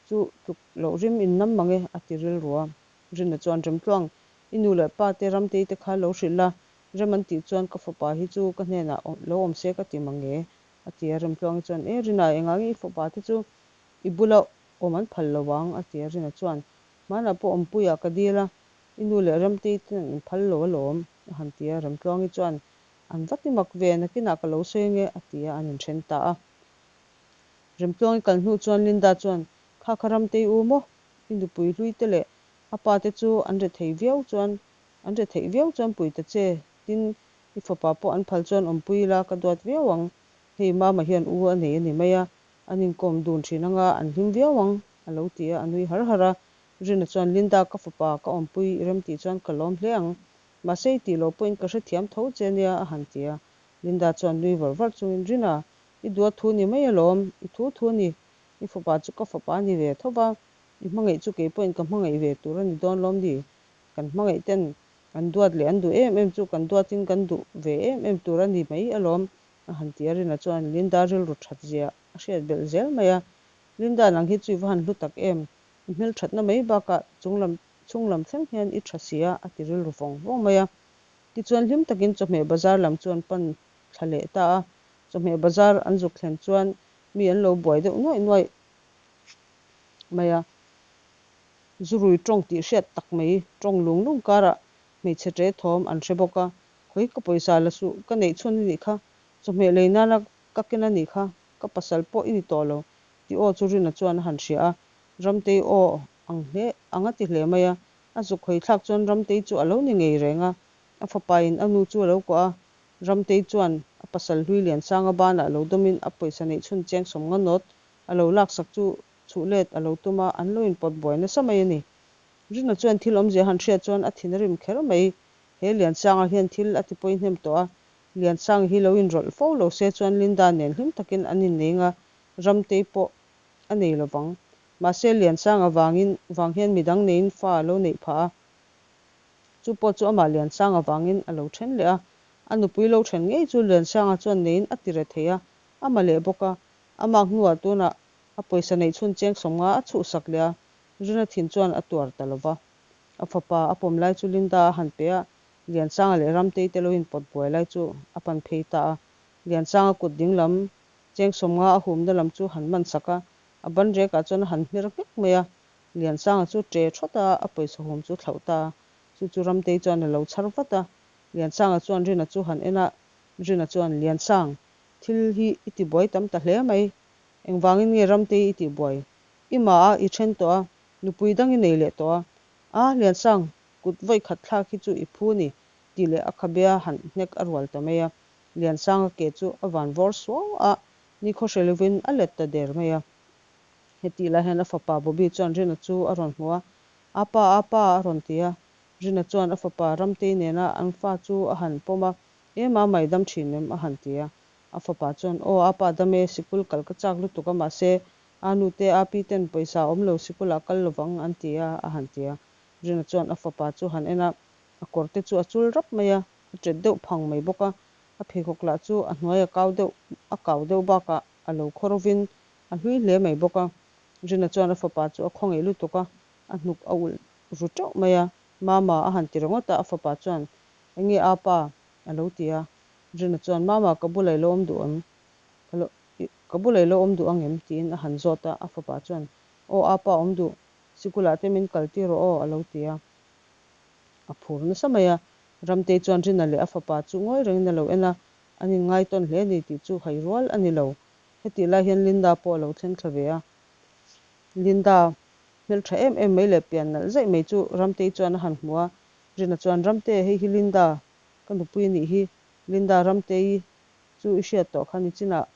chu tluk loh rim in nam mang e, a ti rilru a. Rina chuan, Remtluang, i nu leh pa te Ramtei te kha lo hrilh la, rem an tih chuan ka fapa hi chu ka hnenah lo awm se ka ti mange, a ti a. Remtluangi chuan, E Rina, engah nge i fapa te chu i bula awm an phal lo ang? a ti a. Rina chuan, Hmanah pawh awmpuiah ka dil a, i nu leh Ramtei ten an phal lo alawm, a han ti a. Remtluangi chuan, An va ti mak ve, nakinah ka lo sawi ange, a ti a, an inthen ta a. Remtluangi kal hnu chuan Linda chuan, Kha kha Ramtei u maw? I nupui hlui te leh a pa te chu an rethei viau chuan an retheih viau chuan pui ta che, tin i fapa pawh an phal chuan awmpui ila ka duat viau ang, hei Mama hian u a nei a ni mai a, an inkawm dun thin anga an hlim viau ang a lo ti a, a nui har har a. Rina chuan Linda ka fapa ka awmpui i remtih chuan ka lawm hle ang, mahse i tih loh pawhin ka hrethiam tho che nia a han ti a. Linda chuan nui var var chungin Rina, i duh a thu ni mai alawm, i thu thu a ni, i fapa chu ka fapa a ni ve tho va, I hmangaih chu kei pawhin ka hmangaih ve tur a ni dawn lawm ni? Kan hmangaih ten an duat leh an duh em em chu kan duatin kan duh ve em em tur a ni mai alawm, a han ti a. Rina chuan Linda rilru that zia a hriat belh zel mai a. Linda, nang hi chu i va han hlu tak em? I hmelthatna mai bakah chunglam chhunglam thleng hian i tha si a, a ti rilru vawng vawng mai a. Tichuan hlim takin chawhmeh bazar lam chu an pan thla leh ta a. Chawhmeh bazar an zuk thlen chuan mi an lo buai deuh nuaih nuaih mai a, zurui tawng tih hriat tak mai tawng lung lung karah hmeichhe ṭe thawm an hre bawk a, Khawi ka pawisa la suh, ka neih chhun a nih kha, chawhmeh lei nana ka ken a nih kha, ka pasal pawh i ni tawh lo tih aw chu Rina chuan a han hria a, Ramtei aw ang hle ang a ti hle mai a, a zuk hawi thlak chuan Ramtei chu a lo ni ngei reng a, a fapain a nu chu a lo kuah a, Ramtei chuan a pasal hlui Liansanga banah lo dawmin a pawisa neih chhun cheng 50 nawt a lo laksak chu chhuh let a lo tum a, an lo inpawt buai nasa mai a ni. Rina chuan thil awmzia han hriat chuan a thin a rim kher mai. He Liansanga hian thil a tipawi hnem tawh a, Liansanga hi lo inrawlh fo lo se chuan Linda nen hlim takin an innei nga, Ramtei pawh a nei lovang. Mahse Liansanga vangin vang hian midang neiin fa a lo neih phah a, chu pawh chu amah Liansanga vangin a lo then leh a. A nupui lo then ngei chu Liansanga chuan neiin a ti re thei a, a ma leh bawk a. A mak hnuah tunah a pawisa neih chhun cheng 50 a chhuhsak leh a, Rina thin chuan a tuar ta lo va. A fapa a pawm lai chu Linda a han pe a, Liansanga leh Ramtei te lo inpawt buai lai chu a pan phei ta a. Liansanga kut dinglam cheng 50 a humna lam chu han man sak a, a ban rekah chuan a han hmer nghek mai a. Liansanga chu ṭe ṭhawt a, a pawisa hum chu thlauh ta a. Chu chu Ramtei chuan a lo chhar vat a. Liansanga chuan Rina chu han en a, Rina chuan, Liansang, thil hi i tibuai tam ta hle mai. Engvangin nge Ramtei i tihbuai? I ma a, i then tawh a, nupui dang i nei leh tawh a. A, Liansang, kut vawi khat thlak hi chu i phu a ni, tih leh a khabea han hnek a rual ta mai a. Liansanga ke chu a van vawr suau a, nikhaw hre lovin a let ta der mai a. Hetih lai hian a fapa Bobby chuan Rina chu a rawn hmu a, Apa, apa, a rawn ti a. Rina chuan a fapa Ramtei nena an fa chu a han pawm a, E mama, i dam thin em? a han ti a. A fapa chuan, Aw, apa dam e, sikul kal ka chak lutuk a, mahse, a nu te, a pi ten pawisa awm lo sikulah kal lovang an ti a, a han ti a. Rina chuan a fapa chu han en a, a kawr te chu a chul rap mai a, a ṭet deuh phang mai bawk a, a pheikhawk lah chu a hnuai a kau deuh, a kau deuh bakah a lo khaw rovin a hlui hle mai bawk a. Rina chuan a fapa chu a khawngaih lutuk a, a hnuk a ulh ru teuh mai a. Mama a han ti ringawt a, a fapa chuan, Enge apa? a lo ti a. Rina chuan, Mama, ka bulah i lo awm duh em? Ka lo, ka bulah i lo awm duh ang em? tiin a han zawt a, a fapa chuan, Aw, apa awm duh, sikulah te min kal tir rawh aw, a lo ti a. A phur nasa mai a, Ramtei chuan Rina leh a fapa chu ngawi rengin a lo en a, an inngaitawn hle a ni tih chu hai rual a ni lo. Hetih lai hian Linda pawh a lo thleng thla ve a, Linda hmeltha em em mai leh pian nalh zaih mai chu Ramtei chuan a han hmu a, Rina chuan, Ramte, hei hi Linda, ka nupui a nih hi, Linda Ramtei chu i hriat tawh kha nichinah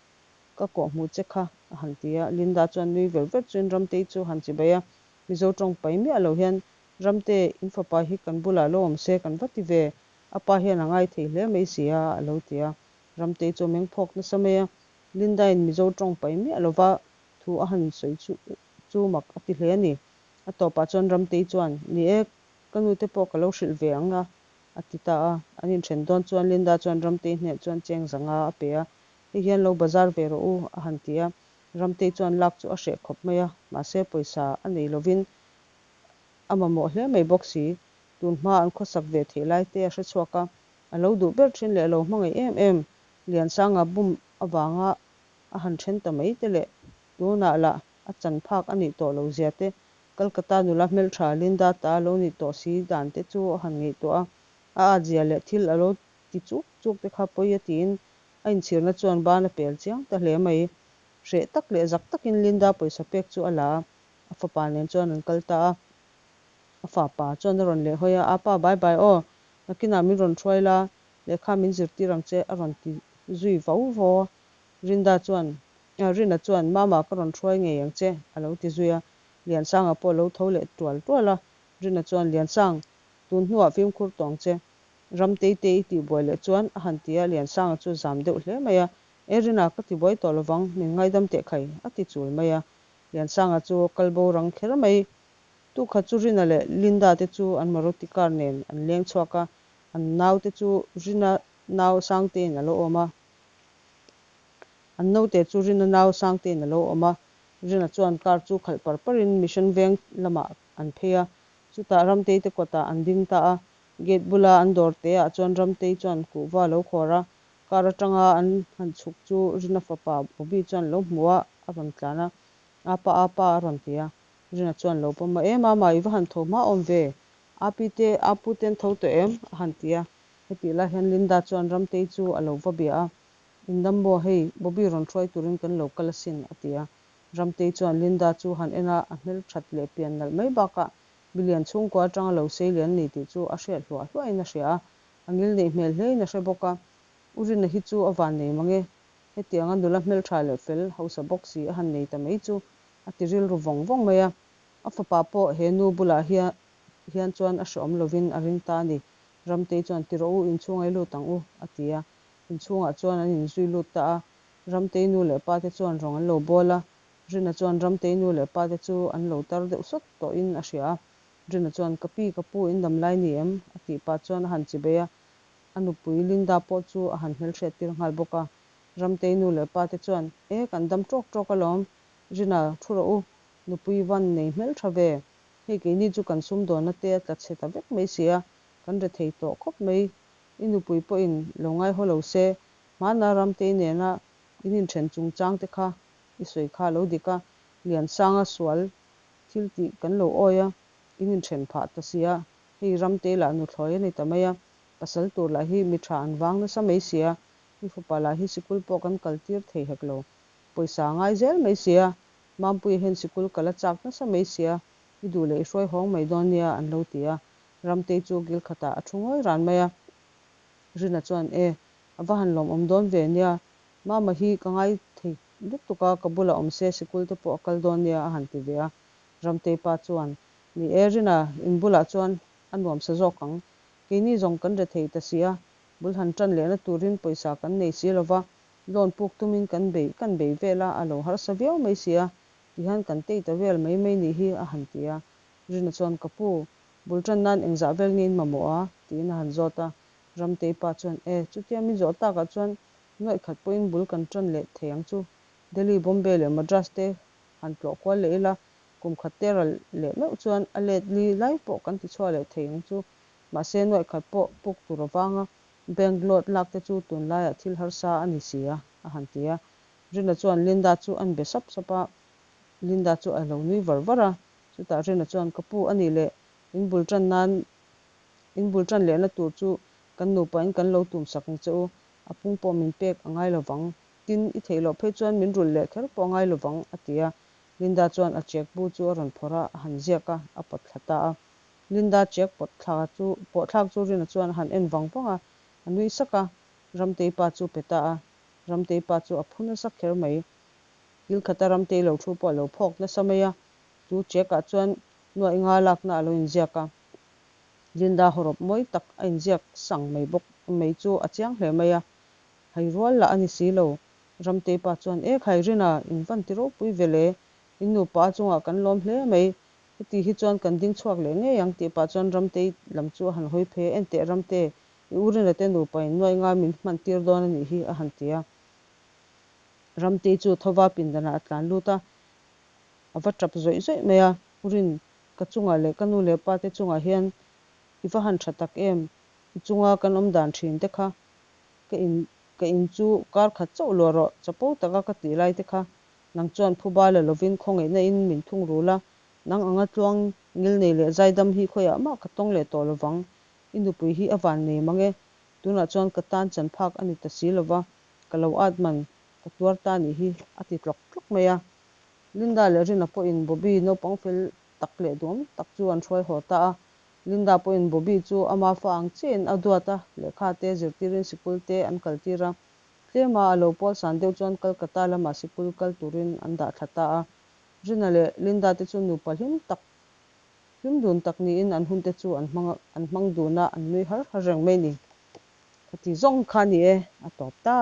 ka kawh hmuh che kha, a han ti a. Linda chuan nui ver ver chuin Ramtei chu a han chibai a, Mizo tawng pai miah lo hian, Ramte, in fapa hi kan bulah lo awm se kan va ti ve, a pa hian a ngai thei hle mai si a, a lo ti a. Ramtei chu a meng phawk nasa mai a, Linda-in Mizo tawng pai miah lova thu a han sawi chu chu mak a ti hle a ni. A tawpah chuan Ramtei chuan, Ni e, ka nute pawh ka lo hrilh ve ang a, a ti ta a. An inthen dawn chuan Linda chuan Ramtei hneh chuan cheng 500 a pe a, Hei hian lo bazar ve rawh u, a han ti a. Ramtei chuan lak chu a hreh khawp mai a, mahse pawisa a nei lovin A mamawh hle mai bawk si. Tun hmaa an khawsak ve theih lai te a hre chhuak a, a lo duh ber thin leh a lo hmangaih em em Liansanga bum avanga a han then ta mai te leh tunah lah a chan phak a nih tawh lo zia te, Calcutta nula hmeltha Linda ta a lo nih tawh si dan te chu a han ngaihtuah a, a at zia leh thil a lo ti chuk chuk te kha pawi a tiin a inchhirna chuan ban a pel chiang ta hle mai. Hreh tak leh zak takin Linda pawisa pek chu a la a, a fapa nen chuan an kal ta a. A fapa chuan a rawn lehhawi a, Apa, bye bye aw, nakinah min rawn hruai la, lehkha min zirtir ang che a rawn ti zui vau vau a. Rinda chuan, Rina chuan, Mama, ka rawn hruai ngei ang che a lo ti zui a. Liansanga pawh a lo tho leh tual tual a. Rina chuan, Liansang, tun hnuah fimkhur tawh ang che. Ramtei te i tihbuai leh chuan a han ti a, Liansanga chu a zam deuh hle mai a. E Rina, ka tibuai tawh lovang, min ngaidam teh khai, a ti chul mai a. Liansanga chu a kal bo rang kher mai. Tukhat chu Rina leh Linda te chu an Maruti car nen an leng chhuak a, an naute chu Rina nau Sangteiin a lo awm a. An naute chu Rina nau Sangteiin a lo awm a. Rina chuan car chu khalh par parin Mission Veng lamah an phei a, chutah Ramtei te kawtah an ding ta a. Gate bula an dawr te ah chuan Ramtei chuan kuhva a lo khawr a, car atanga an han chhuk chu Rina fapa Bobby chuan lo hmu a, a rawn tlan a, Apa apa a rawn ti a, Rina chuan lo pawm a, E mama i va han tho hma awm ve, Api te Apu te an tho tawh em? a han ti a, hetih lai hian Linda chuan Ramtei chu a lo va bia a, Indam maw hei Bobby rawn hruai turin kan lo kal asin a ti a, Ramtei chuan Linda chu han en a, a hmelthat leh pian nalh mai bakah Milian chhungkua atanga lo sei lian a ni tih chu a hriat hluah hluahin a hria a, a ngil neih hmel hlein a hre bawk a. U Rina hi chu a van nei mang e, hetianga nula hmeltha leh fel hausa bawk si a han nei ta mai chu a ti rilru vawng vawng mai a. A fapa pawh he nu bulah hian chuan a hreawm lovin a ring ta a ni. Ramtei chuan, Ti rawh u, inchhunga i lut ang u, a ti a. Inchhungah chuan an inzui lut ta a. Ramtei nu leh pate chuan rawng an lo bawl a, Rina chuan Ramtei nu leh pate chu an lo tar deuh sawt tawhin a hria a. Rina chuan, Ka pi, ka pu in dam lai ni em? a tih pah chuan a han chibei a. A nupui Linda pawh chu a han hmelhriat tir nghal bawk a. Ramtei nu leh pate chuan, E, kan dam ṭawk ṭawk alawm. Rina, thu rawh u. Nupui van nei hmelṭha ve. Hei keini chu kan sumdawnna te a tla chhe ta vek mai si a, kan rethei tawh khawp mai. I nupui pawhin lo ngaihaw lo se, hmana Ramtei nena in inṭhen chungchang te kha i sawi kha a lo dik a, Liansanga sual thil tih kan lo awi a, in inṭhen phah ta si a, hei Ramtei lah nuthlawi a ni ta mai a, pasal tur lah hi mi ṭha an vang nasa mai si a, i fapa lah hi sikul pawh kan kal tir thei hek lo, pawisa a ngai zel mai si a, Mampuia hian sikul kal a chak nasa mai si a, i duh leh i hruai hawng mai dawn nia an lo ti a, Ramtei chu kil khatah a ṭhu ngawi ran mai a, Rina chuan, E, a va han lawmawm dawn ve nia, Mama hi ka ngai thei lutuk a, ka bulah awm se sikul te pawh a kal dawn nia a han ti ve a. Ramtei pa chuan, Ni e Rina, in bulah chuan a nuam sa zawk ang. Keini zawng kan re thei ta si a, bul han tan lehna turin pawisa kan nei si lo va, loan puk tumin kan bei kan bei vel a, a lo harsa viau mai si a, tihian kan tei ta vel mai mai nih hi a han ti a. Rina chuan, Ka pu, bul tan nan engzah vel nge in mamawh a? tiin a han zawt a. Ramtei pa chuan, E, chutia min zawh takah chuan Nuaih khat pawhin bul kan tan leh thei ang chu. Delhi, Bombay leh Madras te han tlawh kual leh ila, kum khat te ral leh meuh chuan a let li lai pawh kan ti chhuah leh thei ang chu. Mahse, nuaih khat pawh puk tur avanga bank loan lak te chu tunlaiah thil harsa a ni si a, a han ti a. Rina chuan Linda chu a be sap sap a, Linda chu a lo nui var var a. Chutah Rina chuan, Ka pu a nih leh in bul tan nan in bul tan lehna tur chu kan nupain kan lo tum sak ang che u, a pung pawh min pek a ngai lovang. Tin, i theih loh phei chuan min rulh leh kher pawh a ngai lovang, a ti a. Linda chuan a check bu chu a rawn phawrh a, a han ziak a, a pawt thla ta a. Linda check pawt thla chu pawh thlak chu Rina chuan a han en vang vang a, a nui sak a, Ramtei pa chu pe ta a. Ramtei pa chu a phu nasa kher mai. Kil khata Ramtei lo thu pawh a lo phawk nasa mai a, chu check ah chuan nuaih nga lakna a lo inziak a. Linda hawrawp mawi tak a inziak sang mai bawk mai chu a chiang hle mai a, hai rual lah a ni si lo. Ramtei pa chuan, E khai Rina, in van ti ropui ve le, in nupa a chungah kan lawm hle mai, heti hi chuan kan ding chhuak leh ngei ang tih pah chuan Ramtei lam chu a han hawi phei a, Enteh Ramte, i u Rina te nupa in nuai nga min hman tir dawn a nih hi a han ti a. Ramtei chu thova pindanah a tlan lut a, a va tap zawih zawih mai a, U Rin. Ka chungah leh ka nu leh pa te chungah hian i va han tha tak em! I chunga kan awmdan thin te kha, ka in ka in chu kar khat chauh luah rawh chapo taka ka tih lai te kha nang chuan phuba la lovin khawngaihna in min thungrul a, nang anga tluang ngilnei leh zaidam hi khawiah mah ka tawng leh tawh lovang. I nupui hi a vannei mang e, tunah chuan ka tan chan phak a ni ta si lova, ka lo at man ka tuar ta nih hi a ti tlawk tlawk mai a. Linda leh Rina pawhin Bobby naupang fel tak leh duhawm tak chu an hruai haw ta a. Linda pawhin Bobby chu ama fa ang chiahin a duat a, lehkha te zirtirin sikul te an kaltir a. Tlema a lo pawl san deuh chuan Calcutta lamah sikul kal turin an dah thla ta a. Rina leh Linda te chu nupa hlim tak, hlim dun tak niin an hunte chu an hmang an hmang dun a, an nui har har reng mai a ni. Khati zawng kha a ni e, a tawp ta.